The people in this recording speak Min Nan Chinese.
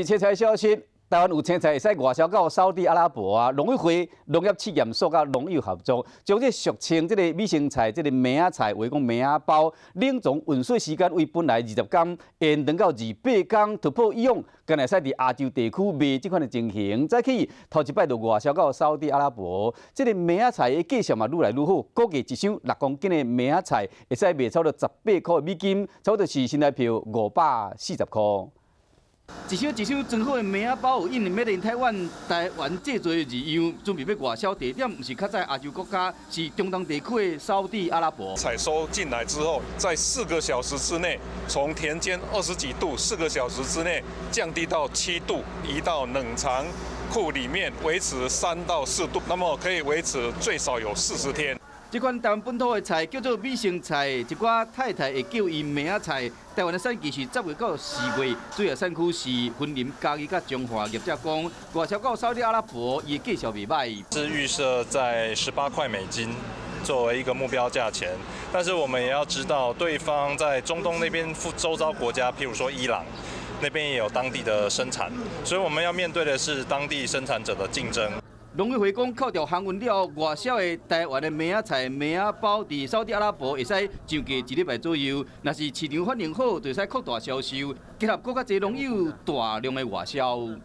青菜消息，台灣有青菜會使外銷到沙地阿拉伯啊，農委會農業試驗所佮農友合作，將這俗稱這個美星菜、這個麥仔菜，話講麥仔包，冷藏運輸時間為本來20天延長到28天，突破以往，敢會使佇亞洲地區賣這款的情形。早起頭一擺就外銷到沙地阿拉伯，這個麥仔菜的價數嘛愈來愈好，估計一箱6公斤的麥仔菜會使賣超過18塊美金，差不多是新台幣540塊。一箱一箱裝好的麥仔包，有印 Made in Taiwan 台灣製造的字樣，準備欲外銷地點，毋是較早亞洲國家，是中東地區的沙地阿拉伯。採收進來之後，在四個小時之內，從田間20幾度，四個小時之內降低到7度，移到冷藏庫裡面維持3到4度，那麼可以維持最少有40天。這款台灣本土的菜叫做美星菜，一寡太太會叫伊麥仔菜。台灣的產季是10月到4月，主要產區是雲林、嘉義佮彰化。業者講，外銷到沙地阿拉伯，伊的價數袂䆀。是預設在18塊美金作為一個目標價錢，但是我們也要知道，對方在中東那邊周遭國家，譬如說伊朗那邊也有當地的生產，所以我們要面對的是當地生產者的競爭。農委會講，扣掉航運了後，外銷的台灣的麥仔菜、麥仔包，佇沙地阿拉伯會使上架一禮拜左右。若是市場反應好，就會使擴大銷售，結合閣較濟農友大量的外銷。